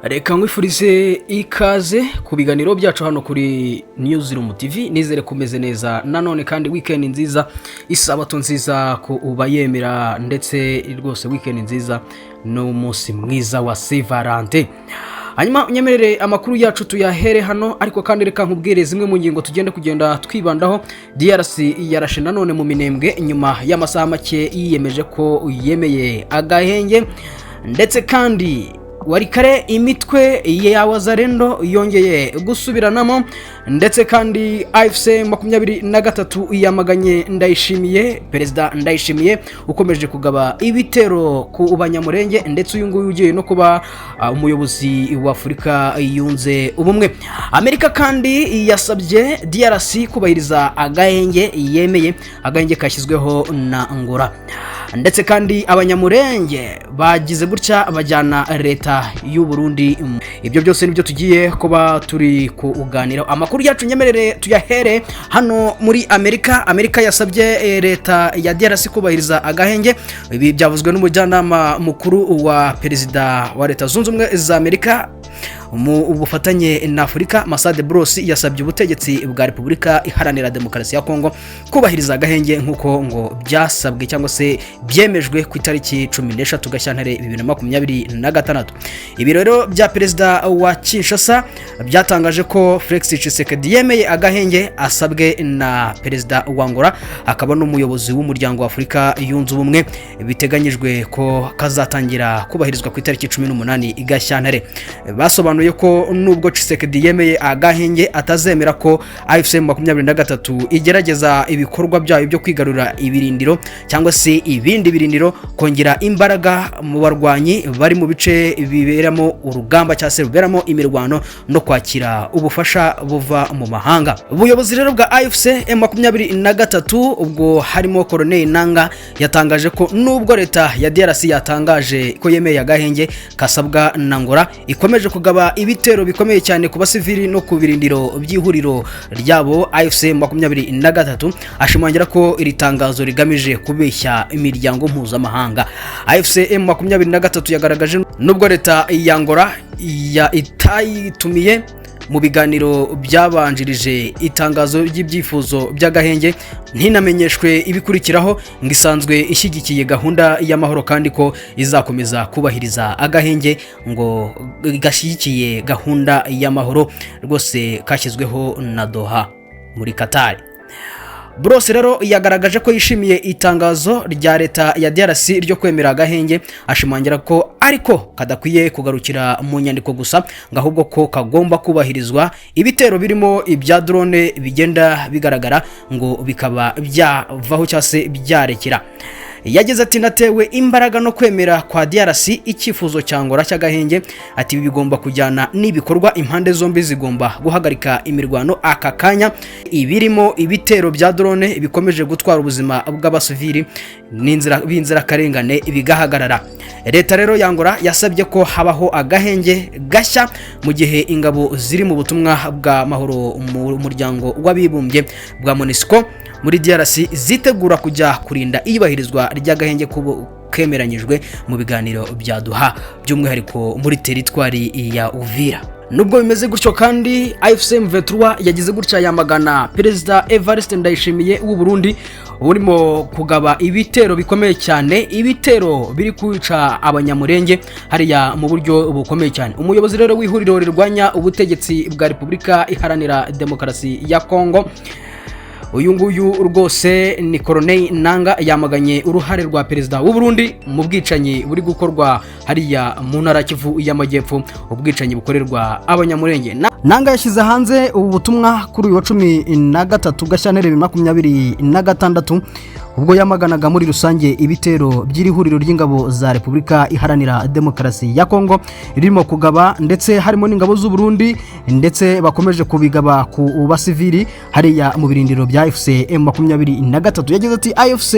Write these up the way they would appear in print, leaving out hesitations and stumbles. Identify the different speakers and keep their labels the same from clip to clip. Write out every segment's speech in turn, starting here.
Speaker 1: Reka nkwifurize ikaze ku biganiro byacu hano kuri Newsroom TV. Nizere kumeze neza nanone kandi weekend nziza, isabato nziza ku ubayemera, ndetse rwose weekend nziza n'umunsi mwiza wa Saint Valentin. Hanyuma unyemerere amakuru yacu tuyahere hano, ariko kandi reka nkubwire zimwe mu ngingo tugenda kugenda twibandaho. DRC yarashe nanone mu Minembwe nyuma y'amasaha make yiyemeje ko yemeye agahenge, ndetse kandi Walikale imitwe ya Wazalendo yongeye gusubiranamo, ndetse kandi AFC 23 yamaganye Ndayishimiye, Perezida Ndayishimiye ukomeje kugaba ibitero ku Banyamurenge, ndetse uyu nguyu ugiye no kuba umuyobozi wa Afurika Yunze Ubumwe. Amerika kandi yasabye DRC kubahiriza agahenge yemeye, agahenge kashyizweho na Angola, ndetse kandi Abanyamurenge bagize gutya bajyana leta y'u Burundi. Ibyo byose nibyo tugiye kuba turi kuganiraho. Amakuru yacu nyemerere tuyahere hano muri Amerika. Amerika yasabye leta ya DRC kubahiriza agahenge. Ibi byavuzwe n'umujyanama mukuru wa perezida wa Leta Zunze Ubumwe za Amerika mu bufatanye na Afurika, Massad Boulos. Yasabye ubutegetsi bwa Repubulika Iharanira Demokarasi ya Kongo kubahiriza agahenge nk'uko ngo byasabwe cyangwa se byemejwe ku itariki 13 Gashyantare 2026. Ibi rero bya perezida wa Kinshasa byatangaje ko Felix Tshisekedi yemeye agahenge asabwe na perezida wa Angola akaba n'umuyobozi w'Umuryango wa Afurika Yunze Ubumwe, biteganyijwe ko kazatangira kubahirizwa ku itariki 18 Gashyantare. Basobanuye ko nubwo Tshisekedi yemeye agahenge, atazemera ko AFC 23 igerageza ibikorwa byayo byo kwigarurira ibirindiro cyangwa se ibindi birindiro, kongera imbaraga mu barwanyi bari mu bice biberamo urugamba cyangwa se ruberamo imirwano, no kwakira ubufasha buva mu mahanga. Ubuyobozi rero bwa AFC 23, ubwo harimo Corneille Nanga, yatangaje ko nubwo leta ya DRC yatangaje ko yemeye agahenge kasabwa na Angola, ikomeje kugaba ibitero bikomeye cyane ku basivili no ku birindiro by'ihuriro ryabo AFC 23, ashimangira ko iri tangazo rigamije kubeshya imiryango mpuzamahanga. AFC 23 yagaragaje nubwo leta ya Angola ya itayitumiye mu biganiro byabanjirije itangazo ry'ibyifuzo by'agahenge, ntinamenyeshwe ibikurikiraho, ngo isanzwe ishyigikiye gahunda y'amahoro kandi ko izakomeza kubahiriza agahenge ngo gashyigikiye gahunda y'amahoro rwose kashyizweho na Doha muri Qatar. Boulos rero yagaragaje ko yishimiye itangazo rya leta ya DRC ryo kwemera agahenge, ashimangira ko ariko kadakwiye kugarukira mu nyandiko gusa, ngo ahubwo ko kagomba kubahirizwa. Ibitero birimo ibya drone bigenda bigaragara ngo bikaba byavaho cyangwa se byarekera. Yagize ati: "Natewe imbaraga no kwemera kwa DRC icyifuzo cya Angola cy'agahenge." Ati: "Ibi bigomba kujyana n'ibikorwa. Impande zombi zigomba guhagarika imirwano aka kanya, ibirimo ibitero bya drone bikomeje gutwara ubuzima bw'abasivili b'inzirakarengane bigahagarara." Leta rero ya Angola yasabye ko habaho agahenge gashya mu gihe ingabo ziri mu butumwa bw'amahoro mu Muryango w'Abibumbye bwa MONUSCO muri DRC zitegura kujya kurinda iyubahirizwa ry'agahenge kemeranyijwe mu biganiro bya Doha, by'umwihariko muri teritwari ya Uvira. Nubwo bimeze gutyo kandi, AFC M23 yagize gutya yamagana Perezida Evariste Ndayishimiye w'u Burundi urimo kugaba ibitero bikomeye cyane, ibitero biri kwica Abanyamurenge hariya mu buryo bukomeye cyane. Umuyobozi rero w'ihuriro rirwanya ubutegetsi bwa Repubulika Iharanira Demokarasi ya Kongo, uyu nguyu rwose ni Corneille Nanga, yamaganye uruhare rwa perezida w'u Burundi mu bwicanyi buri gukorwa hariya mu ntara Kivu y'Amajyepfo, ubwicanyi bukorerwa Abanyamurenge. Nanga yashyize hanze ubu butumwa kuri uyu wa 13 Gashyantare 2026, ubwo yamaganaga muri rusange ibitero by'iri huriro ry'ingabo za Repubulika Iharanira Demokarasi ya Kongo ririmo kugaba, ndetse harimo n'ingabo z'u Burundi, ndetse bakomeje kubigaba ku basivili hariya mu birindiro bya AFC M23. Yagize ati: "AFC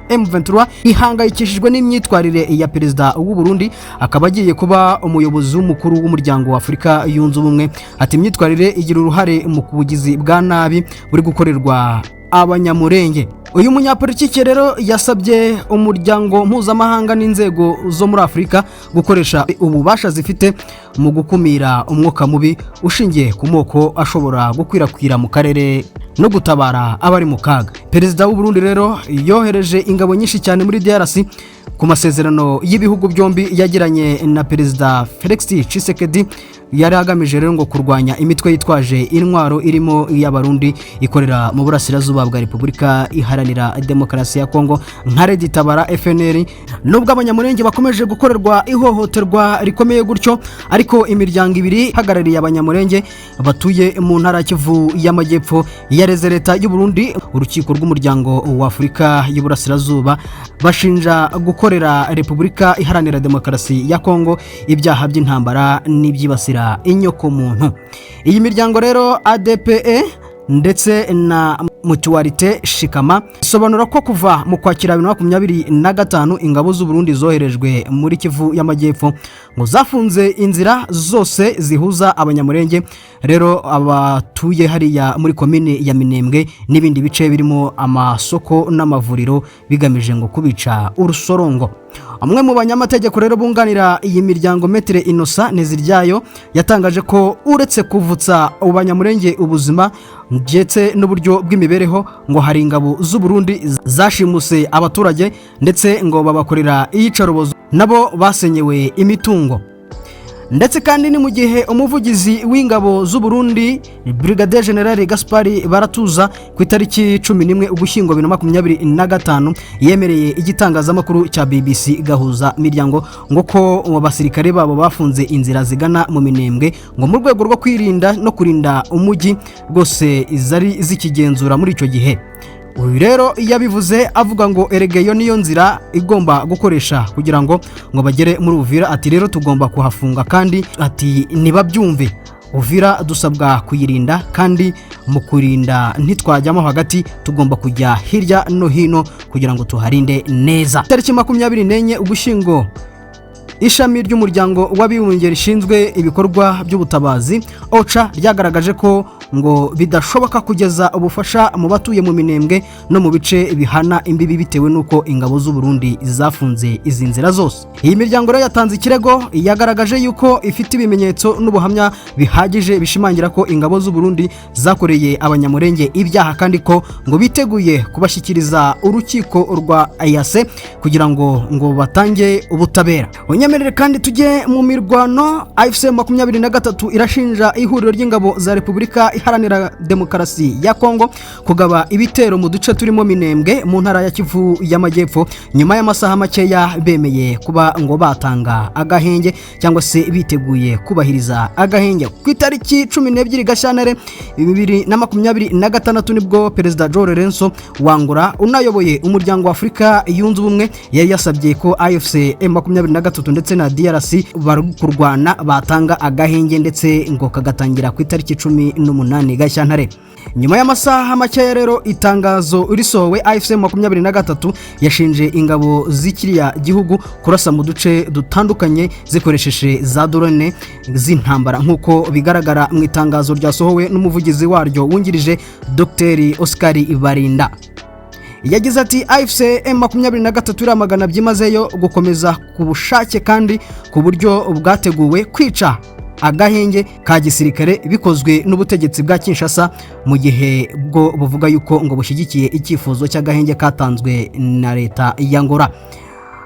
Speaker 1: M23 ihangayikishijwe n'imyitwarire ya perezida w'u Burundi, akaba agiye kuba umuyobozi w'umukuru w'Umuryango wa Afurika Yunze Ubumwe." Ati: "Imyitwarire igira uruhare mu bugizi bwa nabi buri gukorerwa Abanyamurenge." Uyu munyapolitiki rero yasabye umuryango mpuzamahanga n'inzego zo muri Afurika gukoresha ububasha zifite mu gukumira umwuka mubi ushingiye ku moko ashobora gukwirakwira mu karere no gutabara abari mu kaga. Perezida w'u Burundi rero yohereje ingabo nyinshi cyane muri DRC ku masezerano y'ibihugu byombi yagiranye na Perezida Felix Tshisekedi. Yari agamije rero ngo kurwanya imitwe yitwaje intwaro irimo iy'Abarundi ikorera mu burasirazuba bwa Repubulika Iharanira Demokarasi ya Kongo nka RED Tabara, FNL. Nubwo Abanyamurenge bakomeje gukorerwa ihohoterwa rikomeye gutyo, ariko imiryango ibiri ihagarariye Abanyamurenge batuye mu ntara ya Kivu y'Amajyepfo yareze leta y'u Burundi urukiko rw'Umuryango wa Afurika y'Uburasirazuba, bashinja gukorera Repubulika Iharanira Demokarasi ya Kongo ibyaha by'intambara n'ibyibasira inyokomuntu. Iyi miryango rero, ADPE ndetse na Mutualité Shikama, isobanura ko kuva mu Kwakira 2025 ingabo z'u Burundi zoherejwe muri Kivu y'Amajyepfo ngo zafunze inzira zose zihuza Abanyamurenge rero abatuye hariya muri komini ya Minembwe n'ibindi bice birimo amasoko n'amavuriro, bigamije ngo kubica urusorongo. Umwe mu banyamategeko rero bunganira iyi miryango, Maître Innocent Nteziryayo, yatangaje ko uretse kuvutsa Abanyamurenge ubuzima ndetse n'uburyo bw'imibereho, ngo hari ingabo z'u Burundi zashimuse abaturage ndetse ngo babakorera iyicarubozo, nabo basenyewe imitungo. Ndetse kandi ni mu gihe umuvugizi w'ingabo z'u Burundi, Brigadier General Gaspard Baratuza, ku itariki 11 Ugushyingo 2025 yemereye igitangazamakuru cya BBC Gahuza Miryango ngo ko abasirikare babo bafunze inzira zigana mu Minembwe ngo mu rwego rwo kwirinda no kurinda umujyi rwose zari zikigenzura muri icyo gihe. Uyu rero yabivuze avuga ngo erega iyo niyo nzira igomba gukoresha kugira ngo bagere muri Uvira. Ati: "Rero tugomba kuhafunga." Kandi ati: "Ntibabyumve, Uvira dusabwa kuyirinda, kandi mu kurinda ntitwajyamo hagati, tugomba kujya hirya no hino kugira ngo tuharinde neza." Tariki 24 Ugushyingo, ishami ry'Umuryango w'Abibumbye rishinzwe ibikorwa by'ubutabazi, OCHA, ryagaragaje ko ngo bidashoboka kugeza ubufasha mu batuye mu Minembwe no mu bice bihana imbibi, bitewe n'uko ingabo z'u Burundi zafunze izi nzira zose. Iyi miryango rero yatanze ikirego yagaragaje yuko ifite ibimenyetso n'ubuhamya bihagije bishimangira ko ingabo z'u Burundi zakoreye Abanyamurenge ibyaha, kandi ko ngo biteguye kubashyikiriza urukiko rwa EAC kugira ngo batange ubutabera. Unyemerere kandi tujye mu mirwano. AFC 23 irashinja ihuriro ry'ingabo za Repubulika Iharanira Demokarasi ya Kongo kugaba ibitero mu duce turimo Minembwe mu ntara ya Kivu y'Amajyepfo, nyuma y'amasaha makeya bemeye kuba ngo batanga agahenge cyangwa se biteguye kubahiriza agahenge. Ku itariki 12 Gashyantare 2026 nibwo Perezida João Lourenço wa Angola unayoboye Umuryango wa Afurika Yunze Ubumwe yari yasabye ko AFC M23 ndetse na DRC bari kurwana batanga agahenge, ndetse ngo kagatangira ku itariki 18 Gashyantare. Nyuma y'amasaha makeya rero itangazo risohowe, AFC 23 yashinje ingabo z'ikiriya gihugu kurasa mu duce dutandukanye zikoresheje za drone z'intambara, nk'uko bigaragara mu itangazo ryasohowe n'umuvugizi waryo wungirije, Dr Oscar Barinda. Yagize ati: "AFC M23 iramagana byimazeyo gukomeza ku bushake kandi ku buryo bwateguwe kwica agahenge ka gisirikare bikozwe n'ubutegetsi bwa Kinshasa, mu gihe bwo buvuga yuko ngo bushyigikiye icyifuzo cy'agahenge katanzwe na leta ya Angola."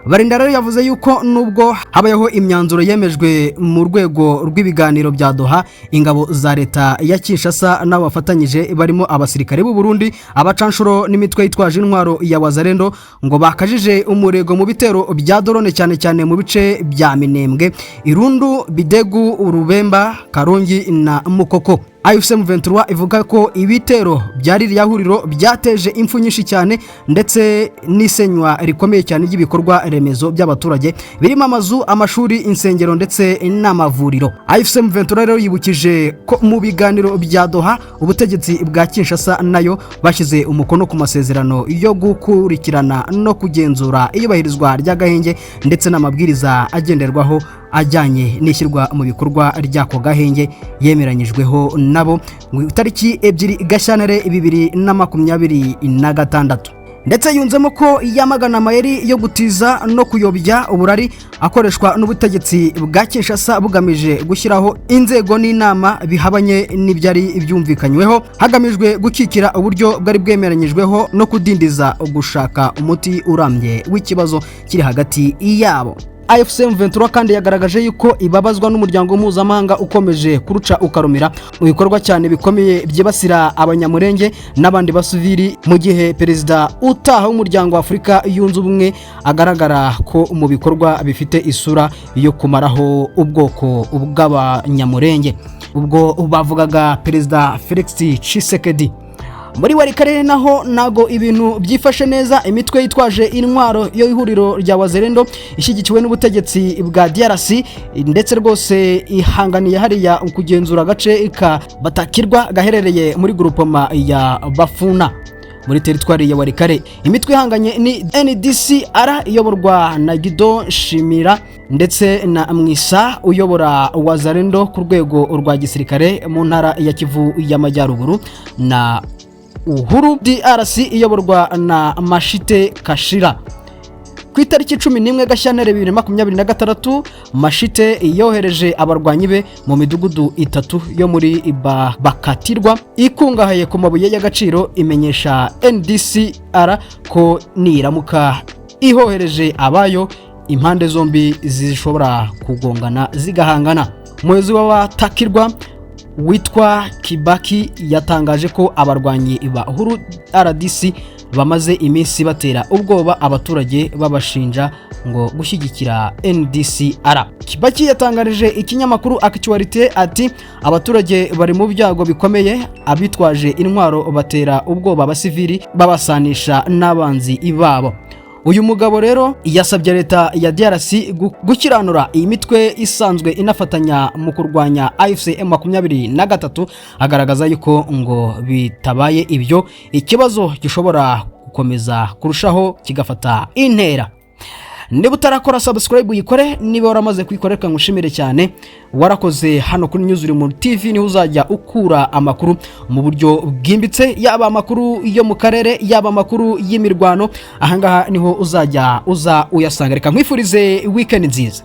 Speaker 1: Barinda rero yavuze yuko nubwo habayeho imyanzuro yemejwe mu rwego rw'ibiganiro bya Doha, ingabo za leta ya Kinshasa n'abafatanyije barimo abasirikare b'u Burundi, abacanshuro n'imitwe yitwaje intwaro ya Wazalendo ngo bakajije umurego mu bitero bya drone, cyane cyane mu bice bya Minembwe, Irundu, Bidegu, Urubemba, Karongi na Mukoko. AFC M23 ivuga ko ibitero bya ririya huriro byateje impfu nyinshi cyane ndetse n'isenywa rikomeye cyane ry'ibikorwa remezo by'abaturage birimo amazu, amashuri, insengero ndetse n'amavuriro. AFC M23 rero yibukije ko mu biganiro bya Doha ubutegetsi bwa Kinshasa nayo bashyize umukono ku masezerano yo gukurikirana no kugenzura iyubahirizwa ry'agahenge ndetse n'amabwiriza agenderwaho ajyanye n'ishyirwa mu bikorwa ry'ako gahenge yemeranyijweho nabo mu itariki 2 Gashyantare 2026. Ndetse yunzemo ko yamagana amayeri yo gutiza no kuyobya uburari akoreshwa n'ubutegetsi bwa Kinshasa bugamije gushyiraho inzego n'inama bihabanye n'ibyari byumvikanyweho, hagamijwe gukikira uburyo bwari bwemeranyijweho no kudindiza gushaka umuti urambye w'ikibazo kiri hagati yabo. AFC M23 kandi yagaragaje yuko ibabazwa n'umuryango mpuzamahanga ukomeje kuruca ukarumira mu bikorwa cyane bikomeye byibasira Abanyamurenge n'abandi basivili, mu gihe perezida utaha w'Umuryango wa Afurika Yunze Ubumwe agaragara ko mu bikorwa bifite isura yo kumaraho ubwoko bw'Abanyamurenge. Ubwo bavugaga Perezida Felix Tshisekedi. Muri Walikale naho ntago ibintu byifashe neza. Imitwe yitwaje intwaro yo ihuriro rya Wazalendo ishyigikiwe n'ubutegetsi bwa DRC ndetse rwose ihanganiye hariya kugenzura agace ka Batakirwa gaherereye muri groupement ya Bafuna muri teritwari ya Walikale. Imitwe ihanganye ni NDCR iyoborwa na Gido Shimira ndetse na Mwisa uyobora Wazalendo ku rwego rwa gisirikare mu ntara ya Kivu y'Amajyaruguru, na Uhuru DRC iyoborwa na Mashite Kashira. Ku itariki 11 Gashyantare 2026, Mashite yohereje abarwanyi be mu midugudu itatu yo muri Bakatirwa ikungahaye ku mabuye y'agaciro, imenyesha NDCR ko niramuka ihohereje abayo, impande zombi zishobora kugongana zigahangana. Umuyobozi w'Abatakirwa witwa Kibaki yatangaje ko abarwanyi ba Uhuru RDC bamaze iminsi batera ubwoba abaturage babashinja ngo gushyigikira NDCR. Kibaki yatangarije ikinyamakuru Actualité ati: "Abaturage bari mu byago bikomeye, abitwaje intwaro batera ubwoba abasivili babasanisha n'abanzi babo." Uyu mugabo rero yasabye leta ya DRC gukiranura iyi mitwe isanzwe inafatanya mu kurwanya AFC M23, agaragaza yuko ngo bitabaye ibyo ikibazo gishobora gukomeza kurushaho kigafata intera. Niba utarakora subscribe uyikore, niba waramaze kuyikora reka ngushimire cyane, warakoze. Hano kuri Newsroom TV niho uzajya ukura amakuru mu buryo bwimbitse, yaba amakuru yo mu karere, yaba amakuru y'imirwano, ahangaha niho uzajya uza uyasanga. Reka nkwifurize weekend nziza.